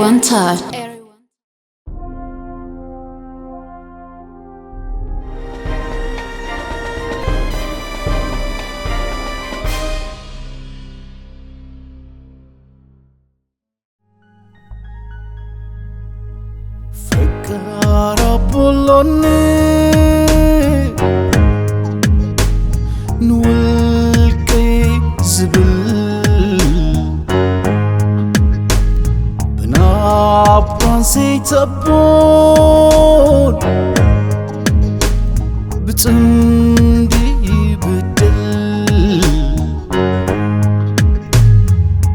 One time. ፈቃር ኣቦሎኒ ንውልቀይ ዝብል ብናባን ዘይተቦን ብጽምዲ ይብድል።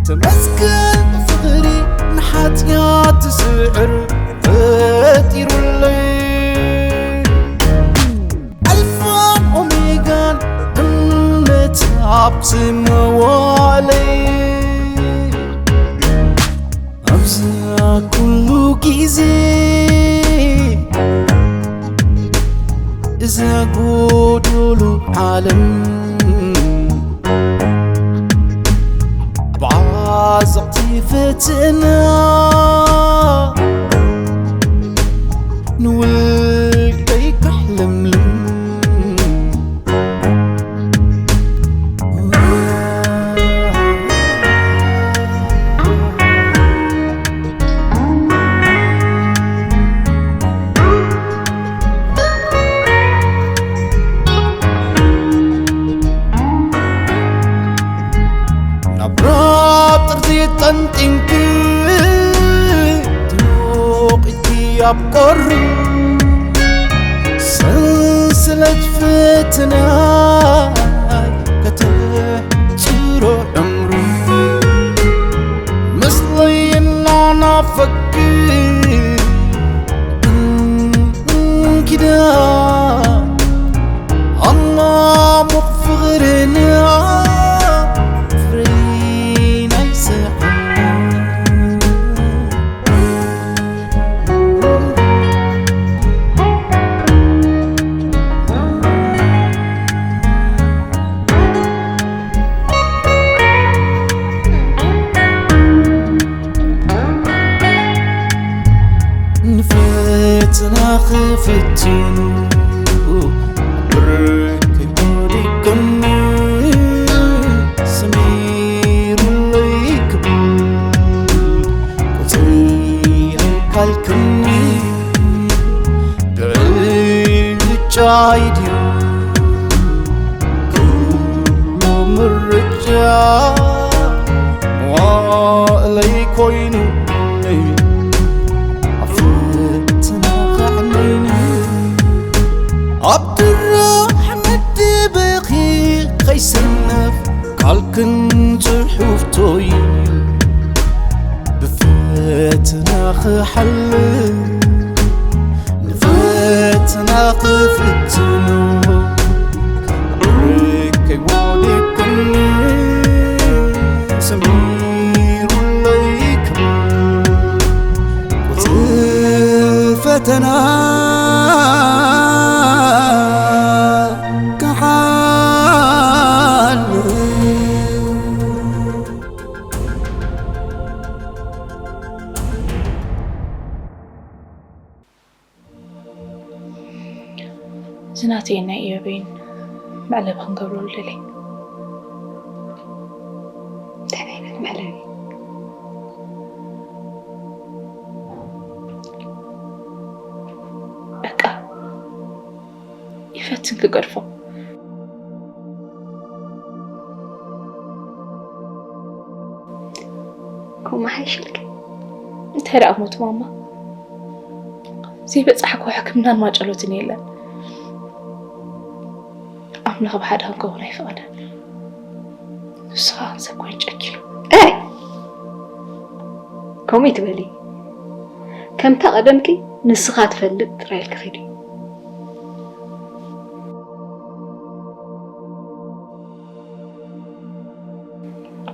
ተመስገን ፍቕሪ ንሓጢኣት ዝስዕር ፈጢሩለይ። ኣልፋን ኦሜጋን እምነት ኣብ ዝመዋለይ። ኣብዚ ኩሉ ግዜ እዛ ጎዶሎ ዓለም ብዓዘቕቲ ፈተና ንውልቀይ ከሕለምልም። ናብ ራብ ጥርዚ ጠንጢንኪ ትሞቒኪ ኣብ ቁሪ ሰንሰለት ፈተና ከተሕጽሮ ዕምሩ ምስለይ እናናፈኪ እንኪዳ ኣማሙቕ ፍቕርና ፍሬ ናይ ስሕና። ንፈተና ክፍትኑ ብርክ ወዲቅኒ ሰሚሩለይ ክብል ቁፅሪ ኣይካልክኒ ብዕጫይ ድዩ ኩሉ ምርጫ መዋእለይ ኮይኑ ኣብ ፈተና ከዕነይኒ ኣብ ድራሕ መደበኺ ከይሰነፍ ቃልክን ጽሑፍቶይ ብፈተና ክሓልፍ ንፈተና ክፍትኑ ርቀይ ወዲቅኒ ሰሚሩለይ ክብል ቁጽሪ ፈተና ክሓልፍ። እዚ ናተይን ናይ ኢዮበይን መዕለቢ ክንገብረሉ ደልየ። እንታይ ዓይነት መዕለቢ? በቃ ይፈትን ክገድፎ። ከምኡ ሓይሽልኪ። እንታይ ደኣ ሞት ማማ? ዘይበጻሕክዎ ሕክምናን ማጨሎትን የለን። ኣምላኽ ብሓደ ክንከውን ኣይፈቐደን። ንሱ ኸኣ ሰብ ኮይኑ ጨኪኑ። ኣይ! ከምኡ ኣይትበሊ። ከምታ ቀደምኪ ንስኻ ትፈልጥ ጥራይ ኢልኪ ኺዲ።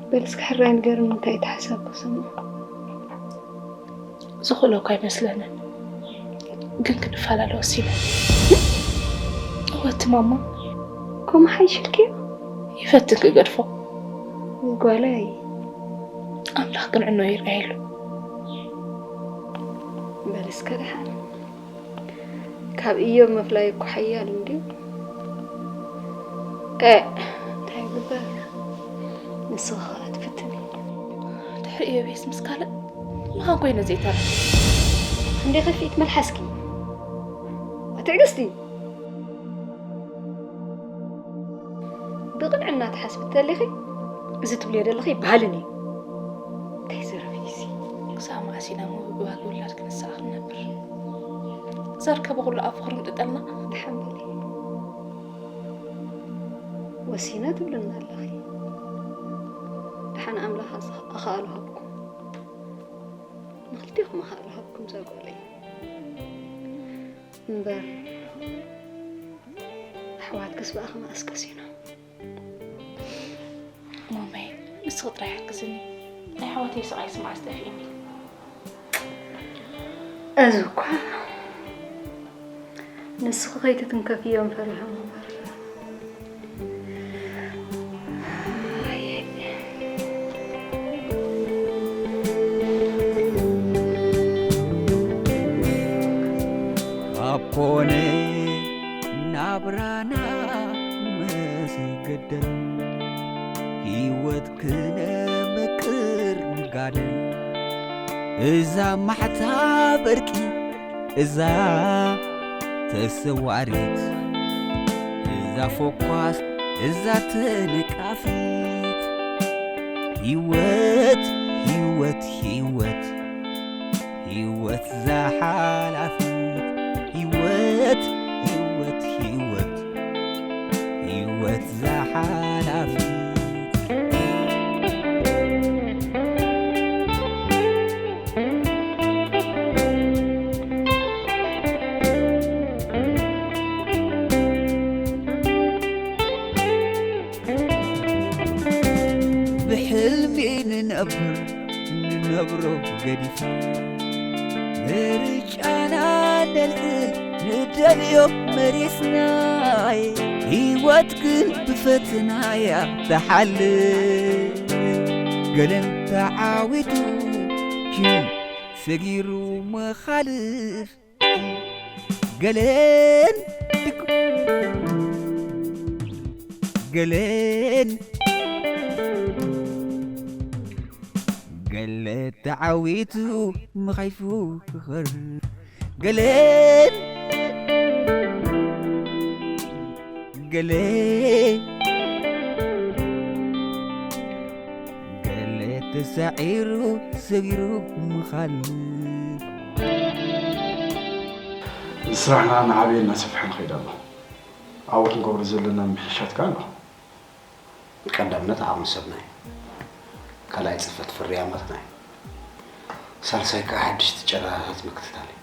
በል እስኪ ሕራይ ንገርኒ እንታይ እቲ ሓሳብ ክሰምዖ። ዝኽእሎ እኳ ኣይመስለንን፣ ግን ክንፈላለ ወሲነ። እወ እቲ ማማ። ከምኡ ሓይሽልኪ? ይፈትን ክገድፎ። ጓለይ። ኣምላኽ ግን ዕኖ ይርኣየሉ። በል እስከ ደሓን። ካብ እዮብ ምፍላይ እኮ ሓያል እንድዩ። ኤ፣ እንታይ ይግበር? ንስኺ ኸኣ ትፍትኒ። ድሕሪ እዮብስ ምስ ካልእ መኻን ኮይነ ዘይተርፍ። እንዴ ኸፊት መልሓስኪ። ትዕግስቲ። ብቕንዕና ትሓስቢ ተሊኺ፣ እዚ ትብልዮ ዘለኺ ኣይበሃልን እዩ። እንታይ ዘረፊ እዚ? ክሳብ መዓስ ኢና እሞ ብባጊ ውላድ ክንስኣ ክንነብር? ዘርከበ ኩሉ ኣብ ፍቕሪ ምጥጠልና? ደሓን በሊ። ወሲነ ትብልና ኣለኺ። ደሓን ኣምላኽ ኣኸኣሉ ሃብኩም። ንኽልቴኹም ኣኸኣሉ ሃብኩም እዛ ጓለይ። እምበር ኣሕዋትክስ ብኣኺ መኣስ ቀሲኖም? ማማይ፣ ንስኺ ጥራይ ሓግዝኒ። ናይ ኣሕዋተይ ስቓይስ መዓስ ጠፊእኒ? እዚ እኳ ንስኺ ከይትትንከፍዮም ፈሪሖም እምበር። ኣብ ኮነ ናብራና ምስ ገደል፣ ህይወት ክነመቅር ንጋደል። እዛ ማሕታ በርቂ፣ እዛ ተሰዋሪት፣ እዛ ፎኳስ፣ እዛ ተነቃፊት። ህይወት፣ ህይወት፣ ህይወት፣ ህይወት ዛሓላፊት። ህይወት፣ ህይወት፣ ህይወት፣ ህይወት ዛሓላፊት። ብሕልሚ ንነብር፣ ንነብሮ ገዲፍና፣ ምርጫና ነልዕል፣ ንደልዮ መሪጽናይ። ህይወት ግን ብፈተናያ ትሓልፍ። ገለን ተዓዊቱ፣ ግን ሰጊሩ ምኻልፍ። ገለን ድግ-፣ ገለን ገለ ተዓዊቱ ምኻይፉ ክኸር። ገለን ገለ ገለ ተሳዒሩ ሰጊሩ ምኻል። ስራሕና እናዓበየ እናሰፍሐ ንኸይድ ኣሎ። ኣብኡ ክንገብሮ ዘለና ምሕሻት ከኣ ኣሎ። ቀዳምነት ዓቕሚ ሰብና እዩ። ካልኣይ ጽፈት ፍርያማትና እዩ። ሳልሳይ ከኣ ሓድሽቲ ጨረታታት ምክትታል እዩ።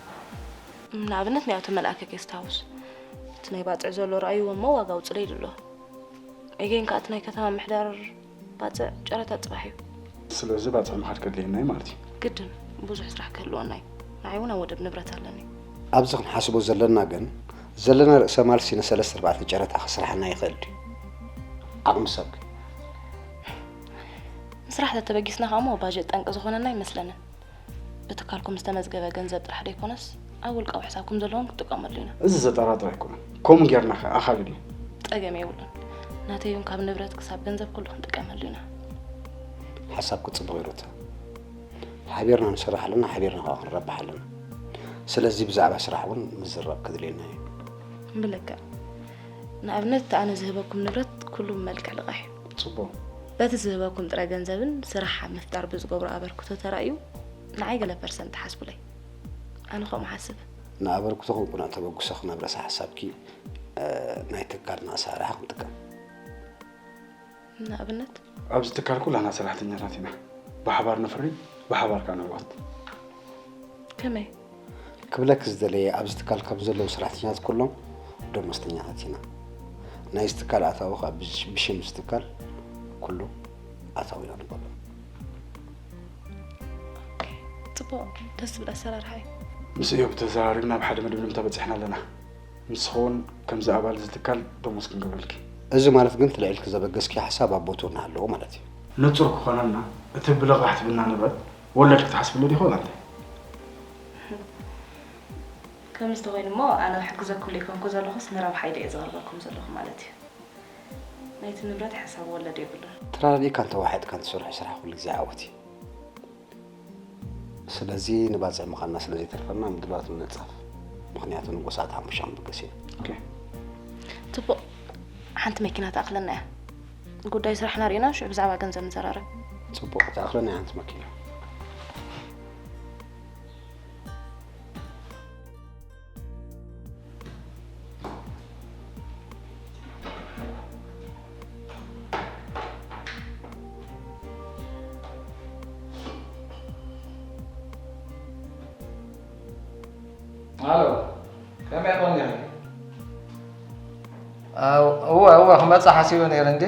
ንኣብነት ናይ ኣቶ መልኣከ ጌስት ሃውስ፣ እቲ ናይ ባጽዕ ዘሎ ረኣይዎ እሞ ዋጋ ኣውጽለይ ኢሉ ኣሎ። ኤጌን ከኣ እቲ ናይ ከተማ ምሕዳር ባጽዕ ጨረታ ጽባሕ እዩ። ስለዚ ባጽዕ ምኻድ ከድልየና እዩ ማለት እዩ። ግድን፣ ብዙሕ ስራሕ ክህልወና እዩ። ንዓይ እውን ኣብ ወደብ ንብረት ኣለኒ። ኣብዚ ክንሓስቦ ዘለና ግን፣ ዘለና ርእሰ ማልሲ ንሰለስተ ኣርባዕተ ጨረታ ከስርሓና ይኽእል ድዩ? ዓቕሚ ሰብኪ? ንስራሕ ተተበጊስና ከኣ እሞ ባጀት ጠንቂ ዝኾነና ኣይመስለንን። ብትካልኩም ዝተመዝገበ ገንዘብ ጥራሕ ደይኮነስ፣ ኣብ ውልቃዊ ሕሳብኩም ዘለዎም ክትጥቀመሉ ኢና። እዚ ዘጠራጥር ኣይኮነን። ከምኡ ጌርና ከ ኣኻሊ ድዩ? ጸገም የብሉን። ናተይ እውን ካብ ንብረት ክሳብ ገንዘብ ኩሉ ክንጥቀመሉ ኢና። ሓሳብኪ ጽቡቕ እዩ ሩታ። ሓቢርና ንሰርሕ ኣለና፣ ሓቢርና ከኣ ክንረብሕ ኣለና። ስለዚ ብዛዕባ ስራሕ እውን ምዝራብ ከድልየና እዩ። ብልክዕ። ንኣብነት፣ እቲ ኣነ ዝህበኩም ንብረት ኩሉ ብመልክዕ ልቓሕ እዩ። ጽቡቕ። በቲ ዝህበኩም ጥረ ገንዘብን ስራሕ ኣብ ምፍጣር ብዝገብሮ ኣበርክቶ ተራእዩ፣ ንዓይ ገለ ፐርሰንት ሓስቡለይ። ኣነ ከምኡ ሓስብ። ንኣበርክቶኹም ኩነ ተበግሶ ክነብረሰ ሓሳብኪ፣ እ፣ ናይ ትካልና ኣሰራርሓ ክንጥቀም። ንኣብነት? ኣብዚ ትካል ኩላና ሰራሕተኛታት ኢና። ብሓባር ነፍሪ፣ ብሓባር ከኣ ነዕወት። ከመይ? ክብለኪ ዝደለየ፣ ኣብዚ ትካል ካብ ዘለዉ ሰራሕተኛታት ኩሎም ደሞዝተኛታት ኢና። ናይዚ ትካል ኣታዊ ከኣ ብሽ-፣ ብሽም እዚ ትካል ኩሉ ኣታዊ ኢና ንበሎ። ጽቡቕ፣ ደስ ዝብል ኣሰራርሓ እዩ። ምስ እዮብ ተዘራሪብና ኣብ ሓደ መደምደምታ በጺሕና ኣለና። ንስኺ እውን ከምዚ ኣባል እዚ ትካል ደሞዝ ክንገብረልኪ። እዚ ማለት ግን እቲ ልዕልኪ ዘበገስኪ ሓሳብ ኣብ ቦትኡ እናሃለዎ ማለት እዩ። ንጹር ክኾነልና፣ እቲ ብልቓሕ ትብልና ንብረት ወለድ ክትሓስብሉ ዲኺ ወላ እንታይ? ከምዚ ተኾይኑ እሞ ኣነ ክሕግዘኩም ዘይኮንኩ ዘለኹስ ንረብሓይ ዶ እየ ዘቕርበልኩም ዘለኹ ማለት እዩ። ናይቲ ንብረት ሕሳብ ወለድ የብሉን። ተረዳዲእካን ተዋሒጥካን ትሰርሖ ስራሕ ኩሉ ግዜ ዓወት እዩ። ስለዚ ንባጽዕ ምዃንና ስለ ዘይተርፈና ምድላዋት ንነጻፍ። ምኽንያቱ ንጎ ሰዓት ሓሙሽተ ክንብገስ ኢና። ኦኬ። ጽቡቕ። ሓንቲ መኪና ትኣኽለና እያ። ጉዳይ ስራሕና ርኢና ሽዑ ብዛዕባ ገንዘብ ንዘራረብ። ጽቡቕ፣ ትኣኽለና እያ ሓንቲ መኪና። ኣሎ፣ ከመይ ቀኒኺ? ኣው-፣ እወ፣ እወ፣ ክመጽእ ሓሲበ ነይረ እንዴ።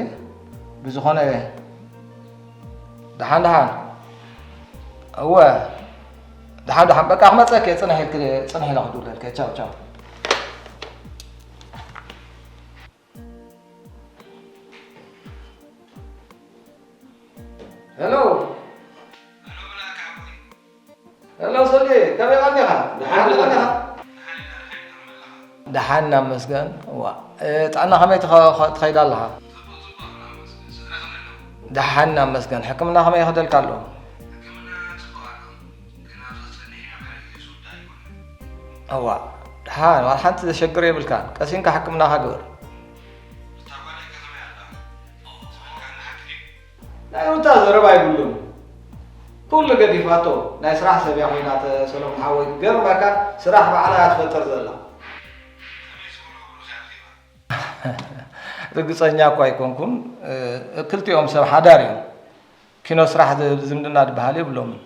ብዝኾነ እየ። ደሓን፣ ደሓን። እወ፣ ደሓን፣ ደሓን። በቃ ክመጸኪ እየ፣ ጽንሕ ኢልኪ፣ ጽንሕ ኢለ ክድውለልኪ እየ። ቻው፣ ቻው። ሄሎ። ሄሎ፣ ሰልየ፣ ከመይ ቀኒኻ? ደሓን ደሓን ቀኒኻ? ደሓን፣ እናመስገን። እዋ፣ እ፣ ጥዕና ከመይ ትኸ-፣ ትኸይዳ ኣለኻ? ደሓን፣ እናመስገን። ሕክምና ከመይ ይኸደልካ ኣሎ? እዋ፣ ደሓን፣ ዋላ ሓንቲ ዘሸግር የብልካን። ቀሲንካ ሕክምናኻ ግበር። ናይ ሩታ ዘረባ ኣይብሉን። ኩሉ ገዲፋቶ ናይ ስራሕ ሰብ እያ ኮይና፣ ተ-፣ ሰሎሙን ሓወይ፣ ገርመካ ስራሕ ባዕላ እያ ትፈጥር ዘላ። ርግጸኛ እኳ ኣይኮንኩን፣ እ፣ ክልቲኦም ሰብ ሓዳር እዮም። ኪኖ ስራሕ ዝ-፣ ዝምድና ዝበሃል የብሎምን።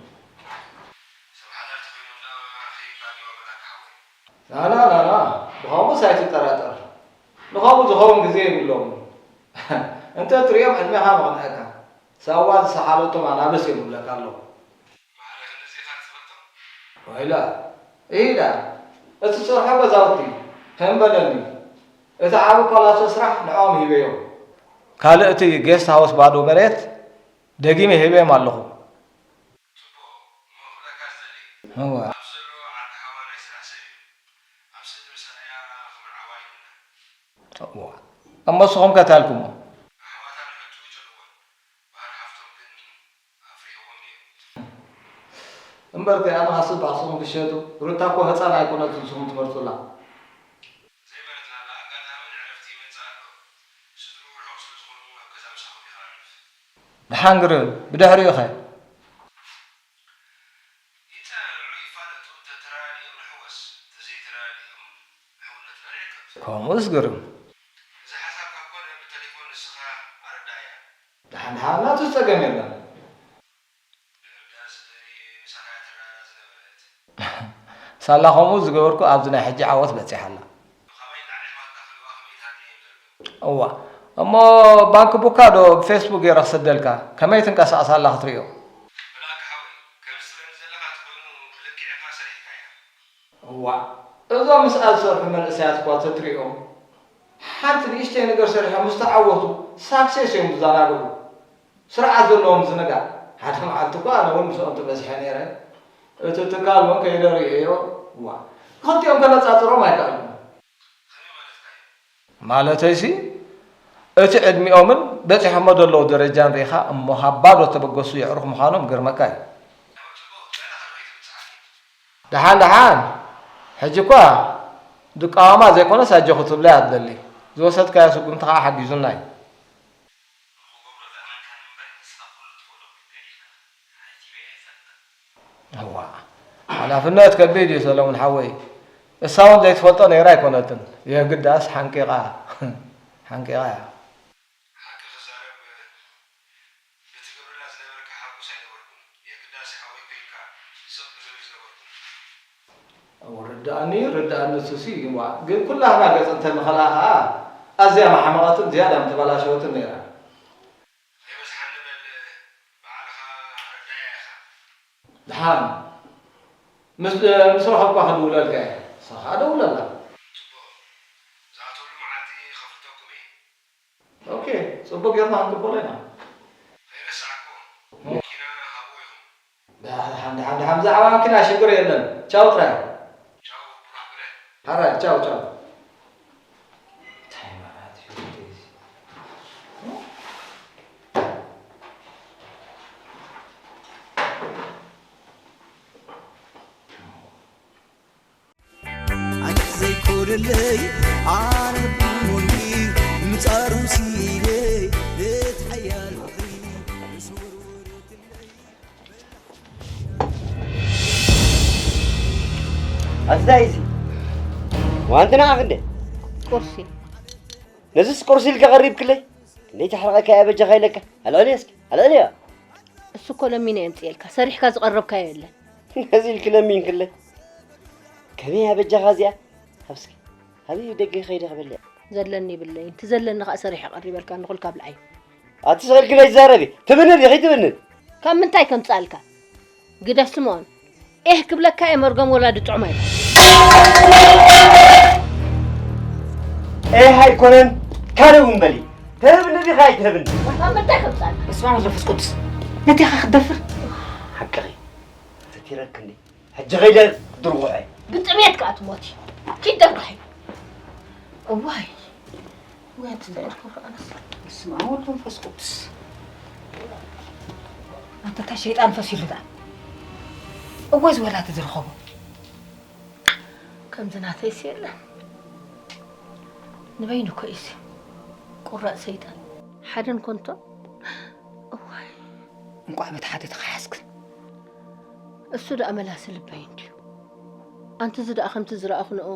ላላ ላላ፣ ብኸምኡስ ኣይትጠራጠር። ንኸምኡ ዝኸውን ግዜ የብሎምን። እንተ ትሪኦም ዕድሜኻ መቕንዐካ። ሳዋ ዝሰሓለቶም ኣናብስ እዮም ይብለካ ኣለዉ። ማለት እንደዚ ኢኻ ትፈልጦም? ወይላ፣ ኢዳ፣ እቲ ትሰርሖ ገዛውቲ፣ ከም በለኒ፣ እቲ ዓቢ ፓላሶ ስራሕ ንዕኦም ሂበዮም። ካልእ እቲ ጌስት ሃውስ ባዶ መሬት ደጊመ ሂበዮም ኣለኹ። ጽቡቕ፣ እሞ ክብለካ ዝደሊ፣ እወ። ኣብዚ ዘሎ ዓዲ ሓዋ ናይ ስራሕ ሰብ እዩ። ኣብ ስእሊ ምስ ረኣያ ክምርዓዋ ይብልና። እዋ። እሞ ንስኹም ከ እንታይ ኣልኩሞ? ኣሕዋታ ንሕቱ ጨንወን። በዓል ሓፍቶም ግን ኣፍሪሕዎም ድዮም? እምበር ከ ኣነ ካስብ ባዕስኹም ክሸጡ? ሩታ እኮ ህፃን ኣይኮነትን ንስኹም ትመርጹላ። ዘይመረጽናላ ኣጋጣሚ ንዕረፍቲ ይመጽእ ኣሎ። ስድርኡ ርሑቕ ስለ ዝኾኑ ኣብ ገዛ ምሳኹም ይኸርፍ። ደሓን ግርም፣ ብድሕሪኡ ኸ? ይጸናንዑ ይፋለጡ፣ ተተራዲኦም ንሕወስ፣ ተዘይተራዲኦም ሕውነትና ንዕቀብ። ከምኡስ ግርም። እዚ ሓሳብካ ኮነ ብተሌፎን ንስኻ ኣረዳእያ። ደሓን ደሓን ናቱ ጸገም የለን። ንርዳእ ስደሪ ምሳኻ እያ ትረዳዳ ዝነበረት። ሳላ ከምኡ ዝገበርኩ ኣብዚ ናይ ሕጂ ዓወት በጺሓ ኣላ። ብኸመይ ላዕሊ ኣሕዋትካ ክህልዋ ከመይ ትሃድዮም ዘለዉ? እዋ፣ እሞ ባንክ ቡካ ዶ ብፌስቡክ ገይረ ክሰደልካ? ከመይ ትንቀሳቐስ ኣላ ክትርእዮ? ብላክ ሓወይ፣ ከምዚ ትብለኒ ዘለኻ እንተኾይኑ ብልክዕ ኢኻ ሰሪሕካያ። እዋ፣ እዞም ምስኣ ዝሰርሑ መንእሰያት እኳ ተትርእዮም፣ ሓንቲ ንእሽተይ ነገር ሰሪሖም ምስ ተዓወቱ ሳክሴስ እዮም ዝዘናግዑ። ስርዓት ዘለዎም ዝነጋዕ። ሓደ መዓልቲ እኳ ኣነ እውን ምስኦም ተበዚሐ ነይረ። እቲ ትካል እውን ከይደ ርእየዮ። እዋ፣ ክልቲኦም ከነጻጽሮም ኣይከኣልኩን። ማለተይሲ፣ እቲ ዕድሚኦምን በጺሖሞ ዘለዉ ደረጃን ርኢኻ እሞ ካብ ባዶ ተበገሱ የዕሩኽ ምዃኖም ግርመካ እዩ። ደሓን ደሓን፣ ሕጂ እኳ ድቃዋማ ዘይኮነስ ኣጆኹ ትብላ እያ ትደሊ። ዝወሰድካዮ ስጉምቲ ኸኣ ሓጊዙና እዩ። ንኽገብሮ ዘእመንካኒ እምበር ንስኻ ኩሉ ትኽእሎ ክትገድፍ ኢኻ። ኣነ ቲቪ ኣይፈልጥን። እዋ፣ ሓላፍነት ከቢድ እዩ ሰለሙን ሓወይ። እሳ እውን ዘይትፈልጦ ነይራ ኣይኮነትን። የግዳስ ሓንቂቓ፣ ሓንቂቓ እያ። ሓቂ ክዛረብ፣ ብትገብረላ ዝነበርካ ሓጎስ ኣይነበርኩን። የግዳስ ሓወይ ኮይንካ ስቕ ክብል ዝነበርኩ። እው፣ ርድኣኒ፣ ርድኣኒ እሱሲ፣ እዋ፣ ግን ኩላህና ገጽ እንተንኸልኣ ኸኣ ኣዝያ መሓመቐትን ዝያዳ ምተበላሸወትን ነይራ። ኣይበዝሓኒ በል፣ ባዕልኻ ኣረዳእያ ኢኻ። ደሓን፣ ምስ፣ ምስ ረኸብኳ ክድውለልካ እየ። ንስኻ ኸኣ ደውለላ። ጽቡቕ። ዝኣተወሉ መዓልቲ ከፍልጠኩም እየ። ኦኬ፣ ጽቡቕ ጌርና ክንቅበሎ ኢና። ኣይረሳዕኩ። መኪና ሃብዎ ኢኹም። ደሓን፣ ደሓን፣ ደሓን፣ ብዛዕባ መኪና ሽግር የለን። ቻው ጥራይ። ቻው ብሩኽ ግደ። ሓራይ ቻው ቻው። እንታይ ማለት እዩ እዚ? ኣንቲ ዘይኮነለይ ኣነ ብሞኒ ምጻሩ ሲለ እቲ ሓያል ፍቕሪ ምስ ወርወረትለይ ኣስዳይሲ ዋንቲ ንዓኽ እንደ ቁርሲ። ነዚስ ቁርሲ ኢልካ ቀሪብክለይ? ክንደይ ተሕርቐካ እያ በጃኻ ኢለካ። ኣልዕልዮ እስኪ፣ ኣልዕልዮ። እሱ እኮ ለሚነ የምጽኤልካ፣ ሰሪሕካ ዝቐረብካዮ የለን። ነዚ ኢልኪ ለሚንክለይ? ከመይ እያ በጃኻ እዚኣ? ሃብ እስኪ፣ ሃበይ ደገ ከይደ ክበልዕ? ዘለኒ ይብለይ፣ እቲ ዘለኒ ኸኣ ሰሪሐ ቀሪበልካ፣ ንኹልካ ብልዓዮ። ኣቲ ስቕ ኢልኪ ዘይትዛረቢ፣ ትብንን ዲኺ ትብንን? ካብ ምንታይ ከምጽኣልካ? ግደፍ ስምኦን፣ ኤህ ክብለካ እየ መርገም ወላዲ ጥዑም ኣይኮን። ኤህ ኣይኮነን፣ ካልእ እውን በሊ። ትህብኒ ዲኻ ኣይትህብኒ? ካብ ምንታይ ከምጽኣልካ? በስመ ኣብ ወወልድ ወመንፈስ ቅዱስ። ነቲኻ ክትደፍር? ሓቅኺ። ዘቲረክኒ። ሕጂ ኸይደ ድርጉሐ። ብጥሜት ከኣ ትሞቲ። ኪድ ደርጉሐ። እዋይ። ወይ ኣንቲ እንታይ ኢልኩ ከኣነስ? በስመ ኣብ ወወልድ ወመንፈስ ቅዱስ። ኣንተ እታ ሸይጣን ፈሲሉ ደኣ። እወ ዝበላ ትዝርኸቦ። ከምዚ ናተይስ የለን። ንበይኑ እኮ እዩሲ። ቁራጽ ሰይጣን። ሓደ እንኮንቶ። እዋይ። እንቋዕ በቲ ሓደ ተኸሓስክን። እሱ ደኣ መላሲ ልበይ እንድዩ። ኣንቲ እዚ ደኣ ከምቲ ዝረኣኹ ንኡ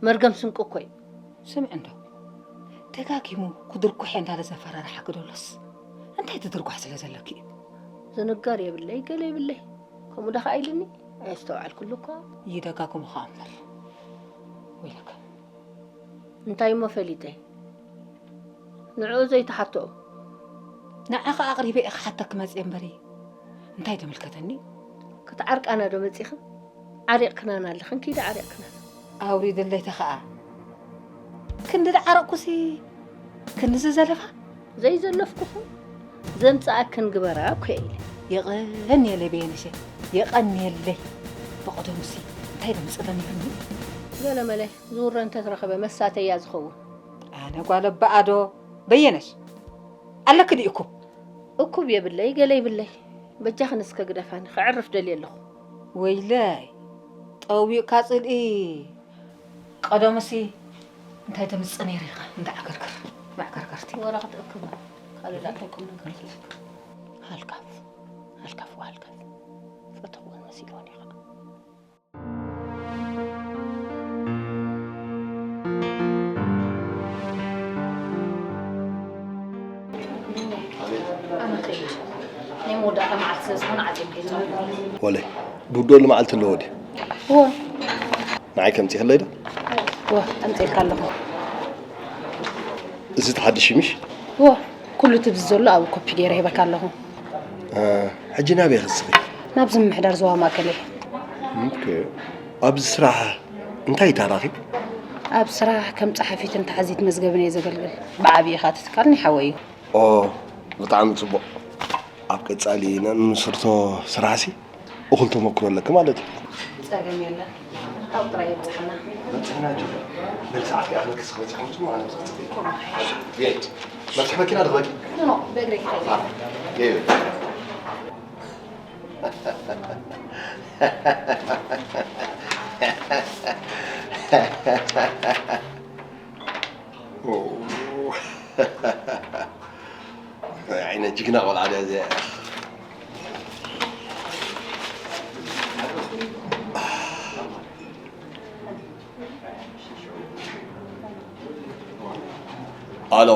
መርገም ስንቂ እኮ እዩ። ስምዒ እንዶ። ደጋጊሙ ክድርኩሕ እየ እንዳለ ዘፈራርሓኪ ደሎስ። እንታይ ትድርጓሕ ስለ ዘለኪ እዩ? ዝንገር የብለይ፣ ገለ የብለይ። ከምኡ ዶ ኸኣ ኢሉኒ? ኣየስተውዓልኩሉ እኳ። ይደጋግሞ ኸኣ እምበር። ወይለከ። እንታይ እሞ ፈሊጠ? ንዕኡ ዘይትሓትኦ። ንዓኻ ኣቕሪበ እየ ክሓተኪ መጽየ እምበሪ። እንታይ ተመልከተኒ? ክትዓርቃና ዶ መጺኽን? ዓሪቕክናና ኣለኽን፣ ኪዲ ዓሪቕክናና። ኣውሪድለይ ተኸኣ። ክንዲ ዝዓረቕኩሲ፣ ክንዲ ዝዘለፋ? ዘይዘለፍኩኹ፣ ዘምጽኣክን ግበራ እኮ ኢለ። የቐንየለይ በየነሸ፣ የቐንየለይ። ብቐደሙሲ፣ እንታይ ደምጽለኒ ይህልኒ? ገለመለ፣ ዝውረ እንተትረኸበ መሳተያ ዝኸውን። ኣነ ጓል ኣባኣ ዶ፣ በየነሽ? ኣለኪ ድዩ እኩብ? እኩብ የብለይ፣ ገለ ይብለይ። በጃኽን እስከ ግደፋኒ፣ ከዕርፍ ደልየ ኣለኹ። ወይለይ፣ ጠዊቕካ ጽልኢ። ቀደሙሲ እንታይ ተምጽእ ነይሩ ኢኻ? እንዳ ዓገርግር፣ መዕገርገርቲ። ወረ ክትእክባ፣ ካልእ እንታይ ቁም ነገር ትዝክር? ሃልካፍ፣ ሃልካፍ ወሃልካፍ። ፈተኽወን መሲልወን ኢኻ። ኣነ ኸይድ። ናይ መወዳእታ መዓልቲ ስለ ዝኾነ ዓጽዮም ከይድ። ወለይ፣ ብውድኦሉ መዓልቲ ኣለዎ ድዩ? እወ። ንዓይ ከምጺእኽለይ ዶ? እወ፣ ኣምጺእልካ ኣለኹ። እዚ እቲ ሓድሽ እዩ ምሽ? እወ፣ ኩሉ እቲ ብዚ ዘሎ ኣብኡ ኮፒ ገይረ ሂበካ ኣለኹ። እ፣ ሕጂ ናበይ ኢኺ ንስኺ? ናብዚ ምምሕዳር ዞባ ማእከል እየ። ኦኬ። ኣብዚ ስራሕ እንታይ ታራኺ? ኣብ ስራሕ ከም ጸሓፊትን ተሓዚት መዝገብን እየ ዘገልግል። ብዓብዪ ኸኣ እቲ ትካል ናይ ሓወይ እዩ። ኦ፣ ብጣዕሚ ጽቡቕ። ኣብ ቀጻሊ ነንምስርቶ ስራሕሲ እኹል ተመክሮ ኣለኪ ማለት እዩ። ጸገም የለን። ኣብኡ ጥራይ የብጽሓና። በጽሕና ጆ። በል ሰዓት ይኣኽለኪ፣ እስኪ በጽሒ፣ ምጽሙ ኣነ ምጽእ ጽቡቕ። የት? መብጽሒ መኪና ድኽበኪ? ኖ፣ ኖ፣ ብእግረይ ክኸይድ። አ፣ የዮ። ኦ። እንታይ ዓይነት ጅግና ቆልዓ ድያ እዚኣ? ኣሎ፣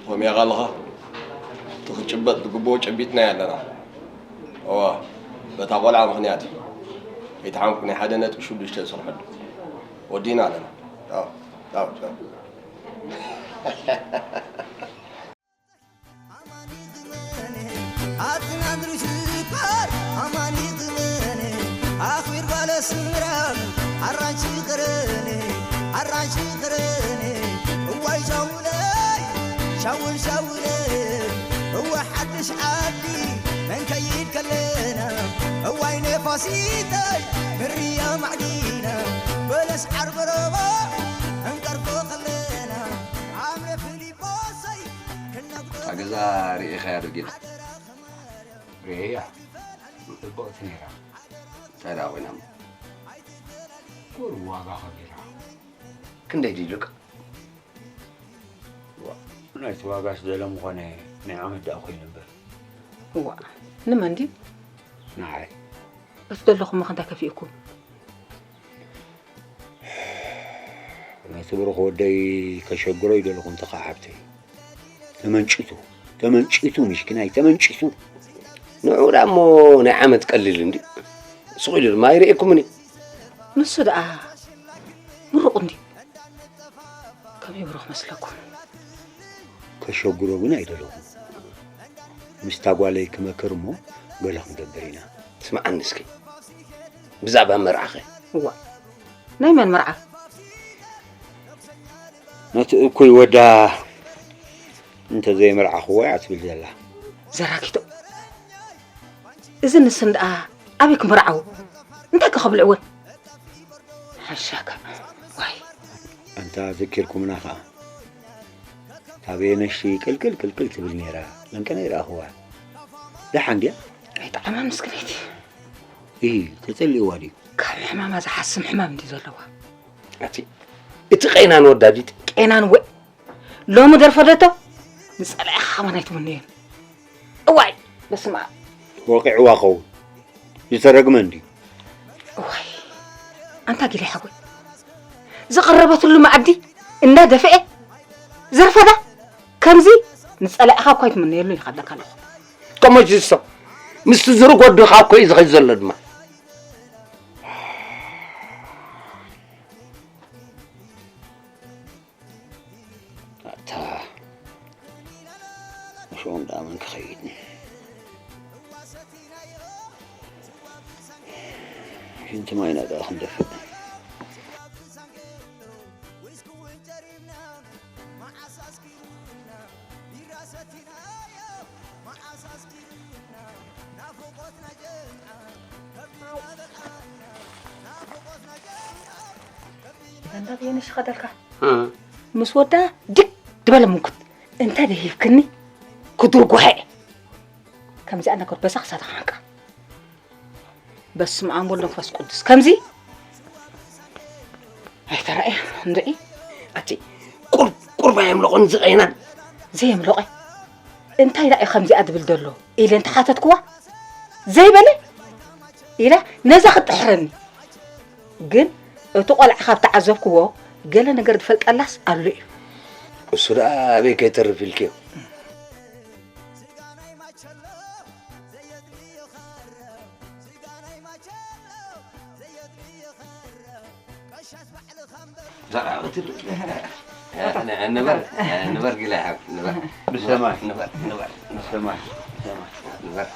ሰሚዕኻ ኣለኻ? እቲ ክጭበጥ ዝግብኦ ጨቢጥናዮ ኣለና። እዋ፣ በታ ቆልዓ ምኽንያት እዩ። ከይተሓምኩ ናይ ሓደ ነጥቢ ሽዱሽተ ዝሰርሐሉ። ወዲእና ኣለና። ቻው፣ ቻው፣ ቻው። ኣማኒ ግመኔ፣ ኣትናን ርሽኳር፣ ኣማኒ ግመኔ፣ ኣኽቢር ባለ ስምራም፣ ኣራንሺ ቅረኔ፣ ኣራንሺ ቅረኔ፣ እዋይ ሻውለይ፣ ሻውል ሻውለይ፣ እወ ሓድሽ ዓዲ፣ እንከይድ ከለና እዋይ ነፋሲተይ ምርያ ማዕዲና በለስ ዓርቢ ረቡዕ እንቀርፎ ከለና ኣምረ ፊሊጶሰይ ክነግዶ እታ ገዛ ርኢኻያ ዶ ጌታ? ርኤያ። ጽብቕቲ ነይራ። እንታይ ደኣ ኮይና እሞ? ቁሩብ ዋጋ ከቢራ። ክንደይ ድዩ ሉቃ? ዋ፣ ናይቲ ዋጋስ ገለ ምኾነ ናይ ዓመት ደኣ ኮይኑ እምበር። እዋ፣ ንመን ድዩ? ንዓይ። እቲ ዘለኹም ኸ እንታይ ከፊኡኩም? ነቲ ብሩኽ ወደይ ከሸግሮ ይደለኹ እንተ ኸዓ ሓብተይ። ተመንጭቱ፣ ተመንጭቱ፣ ምሽኪናይ፣ ተመንጭቱ። ንዑ ደኣ እሞ ናይ ዓመት ቀሊል እንድዩ። ስቕ ኢሉ ድማ ኣይርእየኩምን እዩ። ንሱ ደኣ ምሩቕ እንድዩ። ከመይ ብሩኽ መስለኩም? ከሸግሮ ግን ኣይደለኹን። ምስታ ጓለይ ክመክር እሞ ገለ ክንገብር ኢና። ስምዓኒ እስኪ። ብዛዕባ መርዓኸ? እዋ። ናይ መን መርዓ? ነቲ እኩይ ወዳ እንተ ዘይመርዓኽዎ እያ ትብል ዘላ። ዘራጊቶ። እዚ ንስን ደኣ ኣበይ ክምርዓው? እንታይ ከ ከብልዕወን? ሓሻካ። ዋይ። ኣንታ ዘኪርኩምና ኸኣ። ካብ የነሽ ቅልቅል ቅልቅል ትብል ነይራ። መንቀነ ይረኣኽዋ። ደሓን ድያ? ኣይጠዓማ ምስክነይቲ። እይ፣ ተጸሊእዋ ድዩ? ካብ ሕማማ ዝሓስም ሕማም እንዲ ዘለዋ። ኣቲ፣ እቲ ቄናን ወዳዲት። ቄናን ወ-፣ ሎሚ ደርፈደቶ? ንጸላኢኻ ከማን ኣይትምነዮን። እዋይ፣ በስመ ኣብ። ወቂዕዋ ኸውን። ዝተረግመ እንድዩ። እዋይ፣ ኣንታ ጊላይ ሓወይ። ዝቐረበትሉ መኣዲ እንዳደፍኤ ዘርፈዳ። ከምዚ ንጸላኢኻ እኳ ኣይትምነየሉ ኢኻ ኣለካ ኣለኹ። ከመይ ዝስቶ? ምስቲ ዝርግ ወድኻ እኮ እዩ ዝኸይድ ዘሎ ድማ። ኣታ፣ ንሽኦም ደኣ መን ክኸይድ? ሽንቲ ማይና ደኣ ክንደፍእ። እንዳ ብየነሽ ኸደልካ? እ። ምስ ወዳ ድግ ድበለ ምንኩት። እንተ ደሂብክኒ ክድርጉሐ። ከምዚኣ ነገር በዛ ክሳተኻ ሓንቃ። በስመ ኣብ ወወልድ ወመንፈስ ቅዱስ። ከምዚ ኣይተራእየ እንድዒ። ኣቲ ቁርብ ቁርብ ኣየምለቖን ዝቐይናን። ዘየምለቐ? እንታይ ደኣ እዩ ከምዚኣ ዝብል ዘሎ? ኢለ እንተሓተትክዋ፣ ዘይበለ? ኢላ ነዛ ክትጥሕረኒ። ግን እቲ ቆልዓ ካብ ተዓዘብክዎ፣ ገለ ነገር ዝፈልጠላስ ኣሎ እዩ። እሱ ደኣ ኣበይ ከይተርፍ ኢልክዮ? ንበር፣ ንበር፣ ጊላ ይሓብ፣ ንበር። ብሰማይ። ንበር፣ ንበር፣ ንበር። ብሰማይ፣ ብሰማይ። ንበር።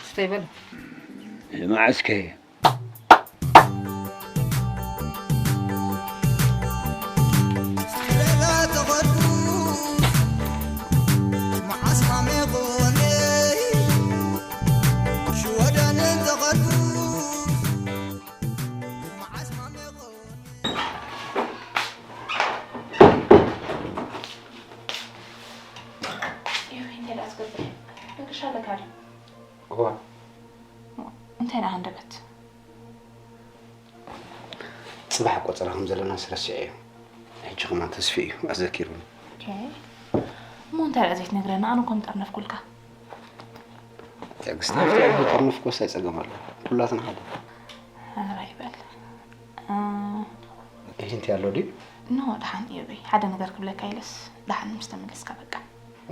ስተይ በል። መዓስከ? ይኸኝ ደኣ ትገብር። መገሻ ኣለካ ድዩ? እዋ። እንታይ ደኣ ሃንደበት? ጽባሕ ቆጸራ ከም ዘለና ስረስዐ እዩ። ሕጂ ከማን ተስፊ እዩ ኣዘኪሩኒ። ኦኬ። እሞ እንታይ ደኣ ዘይትነግረና? ኣነ እኮ ምጠርነፍኩልካ። ትዕግስቲ፣ ኣብቲ ኣብ ጠርነፍኩ ወሳይ ጸገም ኣሎ። ኩላትና ሓደ። ኧረ ይበል። እ፣ ይህ እንታይ ኣሎ ድዩ? ኖ፣ ደሓን እዩ በይ። ሓደ ነገር ክብለካ ኢለስ፣ ደሓን ምስ ተመለስካ በቃ።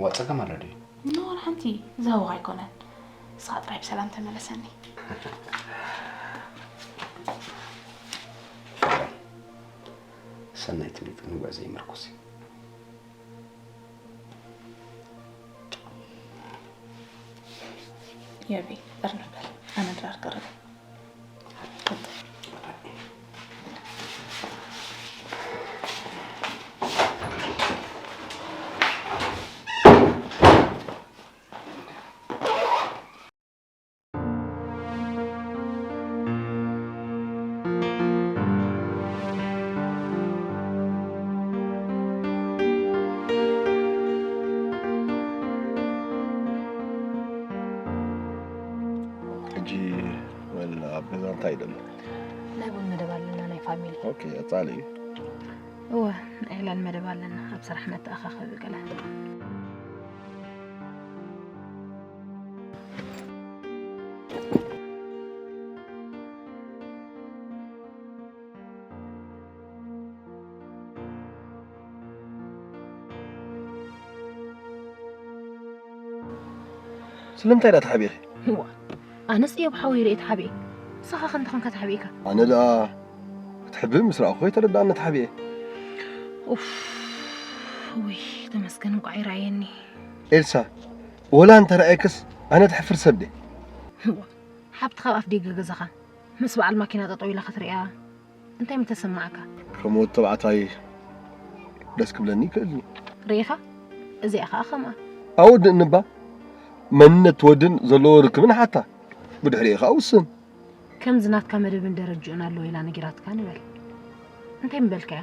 ዋ፣ ጸገም ኣሎ ድዩ? ኖ፣ ሓንቲ ዝሃወኻ ኣይኮነን። ንስኻ ጥራይ ብሰላም ተመለሰኒ። ሰናይ ትምኒት ክንጓዕ ዘይምርኩስ እዩ። የቤ፣ ጠርንፍ በል። ኣነ ድራር ቀረበ። ቀጥል። እንታይ ደሎ? ናይ ቡን መደብ ኣለና ናይ ፋሚሊ። ኦኬ፣ ኣጻሊ። እወ፣ ናይ ዕላል መደብ ኣለና ኣብ ስራሕ መተኣኻኸቢ ገለ። ስለምንታይ ዳ ተሓቢእኺ? እዋ፣ ኣነስ እዮብ ሓወይ ርእየ ተሓቢኤ። ንስኻ ከ እንታይ ኮንካ ተሓቢእካ? ኣነ ደኣ ክትሕብእ ምስ ረኣኹ ኣይተረድኣኒ ተሓቢኤ። ኡፍ፣ ውይ፣ ተመስገን እንቋዕ ይረኣየኒ። ኤልሳ፣ ወላ እንተ ረኣየክስ ኣነ ተሕፍር ሰብ ድየ? እዋ፣ ሓብትኻ ኣብ ኣፍ ደገ ገዛኻ ምስ በዓል ማኪና ጠጠው ኢላ ክትርእያ እንታይ ምተሰማዓካ? ከም ወዲ ተባዕታይ ደስ ክብለኒ ይክእልኒ። ርኢኻ? እዚኣ ኸኣ ከምኣ። ኣወድእኒ እባ መንነት ወድን ዘለዎ ርክብን ሓታ ብድሕሪኡ ኸኣ ውስን። ከምዚ ናትካ መደብን ደረጅኡን ኣለዎ ኢላ ነጊራትካ ንበል። እንታይ ምበልካያ?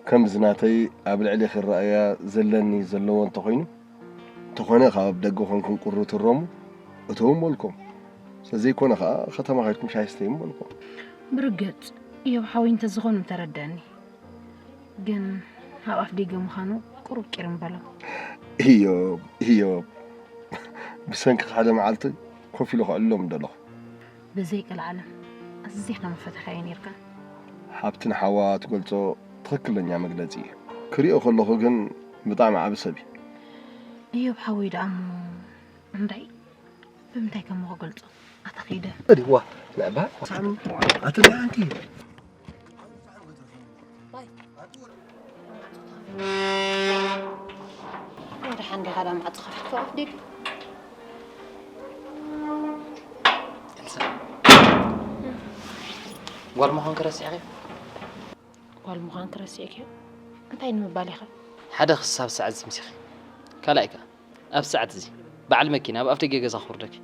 ከምዚ ናተይ ኣብ ልዕሊ ክረኣያ ዘለኒ ዘለዎ እንተኾይኑ እንተኾነ ካብ ደገ ኮንኩም ቁሩ ትረሙ እተው እሞ በልኩም። ስለዘይኮነ ኸኣ ከተማ ከድኩም ሻሂ ስተዩ እሞ በልኩም። ብርግጽ እዮብ ሓወይ እንተዝኾኑ ምተረደኣኒ። ግን ኣብ ኣፍ ደገ ምዃኑ ቁሩብ ቂርም በሎ። እዮብ እዮብ ብሰንኪ ሓደ መዓልቲ ኮፍ ኢሉ ከዕልሎም ደለኹ። ብዘይ ቀልዓለም ኣዝኻ ምፈተኻዮ ኔርካ። ሓብቲ ንሓዋ ትገልጾ ትኽክለኛ መግለጺ እዩ። ክሪኦ ከለኹ ግን ብጣዕሚ ዓቢ ሰብ እዩ። እዮብ ሓወይ ደኣ እሞ እንታይ ብምንታይ ከም ክገልጾ ኣታ ኺደ። እዲዋ ናባ ኣትዳንቲ ወደ ሓንዲ ኻዳ ማዕጾ ከፊትካ ኣፍ ደግ ኤልሳ፣ ጓል ምዃንኪ ረሲዕኺ? ጓል ምዃንኪ ረሲዕኪ እንታይ ንምባል ኢኻ? ሓደ ክሳብ ሰዓት ዝምሲኺ፣ ካልኣይ ከኣ ኣብ ሰዓት እዚ በዓል መኪና ኣብ ኣፍደገ ገዛ ክውርደኪ።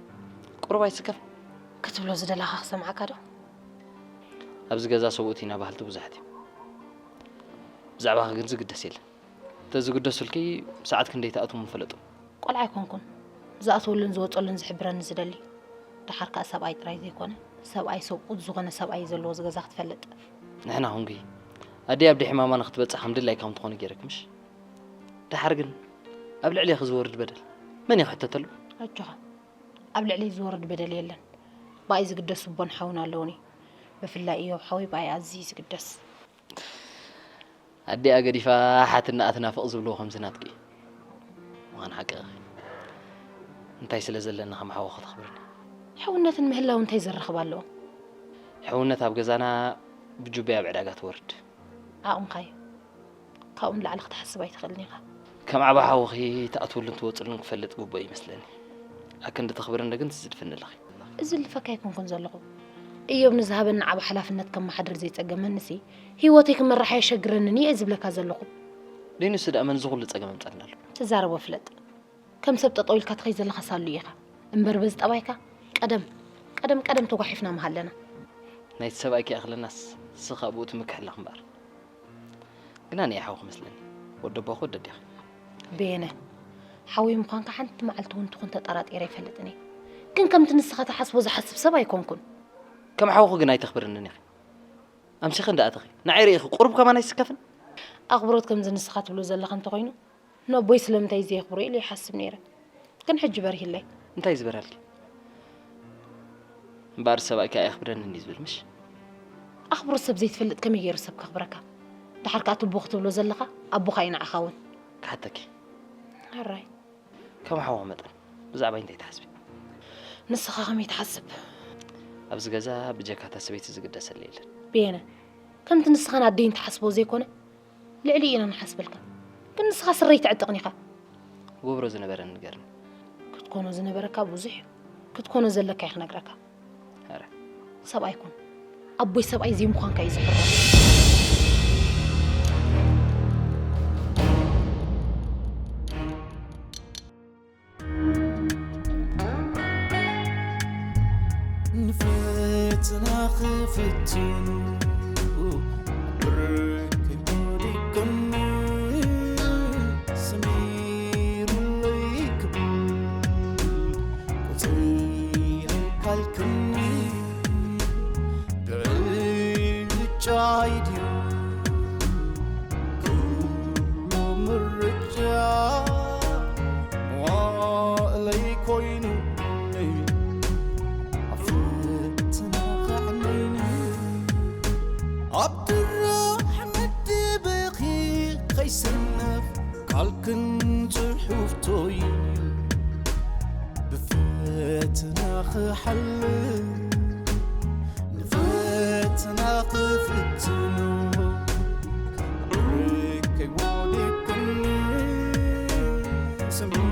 ቁሩብ ኣይስከፍ ክትብሎ ዝደላኻ ክሰምዓካ ዶ? ኣብዚ ገዛ ሰብኡት ኢና በሃልቲ ብዙሓት እዮም። ብዛዕባኺ ግን ዝግደስ የለን። ተዝግደሱልኪ ሰዓት ክንደይ ትኣትዉ ምፈለጡ። ቆልዓ ኣይኮንኩን ዝኣትወሉን ዝወፀሉን ዝሕብረኒ ዝደሊ። ደሓር ከዓ ሰብኣይ ጥራይ ዘይኮነ ሰብኣይ ሰብኡት ዝኾነ ሰብኣይ ዘለዎ ዝገዛ ክትፈልጥ። ንሕና ኹንኪ ኣደይ ኣብ ድሕማማ ንክትበፅሕ ከም ድላይካ ከም ትኾኒ ገይረኪ ምሽ? ደሓር ግን ኣብ ልዕሌኺ ዝወርድ በደል መን እዩ ክሕተተሉ? ኣጆኻ ኣብ ልዕለይ ዝወርድ በደል የለን። ብኣይ ዝግደስ ኣቦን ሓውን ኣለውኒ። ብፍላይ እዮብ ሓወይ ብኣይ ኣዝዩ እዩ ዝግደስ። ኣዲኣ ገዲፋ ሓትነኣ ትናፍቕ ዝብልዎ ከምዚ ናትኪ ምዃን ሓቂ ኢኺ። እንታይ ስለ ዘለኒ ከም ሓወኺ ተኽብርኒ? ሕውነትን ምህላው እንታይ ዘራኽብ ኣለዎ? ሕውነት ኣብ ገዛና ብጁበይ ኣብ ዕዳጋ ትወርድ። ዓቕምኻዮ ካብኡ ንላዕሊ ክትሓስብ ኣይትኽእልን ኢኻ። ከም ዓቢ ሓውኺ ትኣትውሉን ትወፅሉን ክፈልጥ ግቡእ ይመስለኒ። ኣክንዲ ተኽብርኒ ግን ትዝድፍኒ ኣለኺ። እዝልፈካ ኣይኮንኩን ዘለኹ። እዮብ ንዝሃበኒ ዓቢ ሓላፍነት ከመሓድር ዘይጸገመኒሲ፣ ህይወተይ ክመርሓ የሸግረንን እየ ዝብለካ ዘለኹ። ደይ ንሱ ደኣ መን እዚ ኩሉ ጸገም ኣምጻልና ኣሎ? ትዛረቦ ፍለጥ። ከም ሰብ ጠጠው ኢልካ ትኸይድ ዘለኻ ሳሉ ኢኻ። እምበር በዚ ጠባይካ ቀደም ቀደም ቀደም ተጓሒፍና ምሃለና። ናይቲ ሰብኣይኪ ይኣኽለናስ ንስኺ ኣብኡ ትምክሕለኺ እምበኣር። ግና ንእየ ሓውኺ መስለኒ። ወዲ ኣቦኺ ወዲ ኣዴኺ። በየነ፣ ሓወይ ምዃንካ ሓንቲ መዓልቲ እውን ትኹን ተጠራጢረ ኣይፈልጥን እየ። ግን ከምቲ ንስኻ ትሓስቦ ዝሓስብ ሰብ ኣይኮንኩን። ከም ሓውኺ ግን ኣይተኽብርንን ኢኺ። ኣምሲኺ እንዳኣተኺ ንዓይ ርኢኺ ቁሩብ ከማን ኣይስከፍን? ኣኽብሮት ከምዚ ንስኻ ትብሎ ዘለኻ እንተኾይኑ፣ ነቦይ ስለምንታይ ዘየኽብሮ ኢለ ይሓስብ ነይረ። ግን ሕጂ በሪህለይ። እንታይ ዝበራልኪ? እምበኣር ሰብኣይኪ ኣየኽብረንን እዩ ዝብል ምሽ? ኣኽብሮት ሰብ ዘይትፈልጥ ከመይ ገይሩ ሰብ ከኽብረካ? ደሓር ከኣ ትቦ ክትብሎ ዘለኻ ኣቦኻ እዩ ንዓኻ እውን። ክሓተኪ። ሕራይ። ከም ሓዋ መጠን ብዛዕባይ እንታይ ትሓስቢ? ንስኻ ከመይ ትሓስብ? ኣብዚ ገዛ ብጀካ እታ ሰበይቲ ዝግደሰለይ የለን። በየነ፣ ከምቲ ንስኻን ኣደይን ትሓስቦ ዘይኮነ ልዕሊ ኢና ንሓስበልካ። ግን ንስኻ ስረይ ትዕጥቕን ኢኻ። ክገብሮ ዝነበረኒ ንገርኒ። ክትኮኖ ዝነበረካ ብዙሕ እዩ። ክትኮኖ ዘለካ እዩ ክነግረካ። ኧረ ሰብኣይ ኩን። ኣቦይ ሰብኣይ ዘይምዃንካ እዩ ዝሕብሮ። ንፈተና ክፍትኑ ብርክ ወዲቆም ሰሚሩለይ ክብል ቁጽሪ ካልክኒ ዳይድዩ ኩሉ ምርጫ መዋእለይ ኮይኑ ኣብ ፈተና ከዕነይኒ ኣብ ድራሕ መድብኺ ኸይሰነፍ ካልክን ጽሑፍቶይ ብፈተና ክሓልፍ ንፈተና ክፍትኖ ርከይ ወዲቅኒ ስምዒ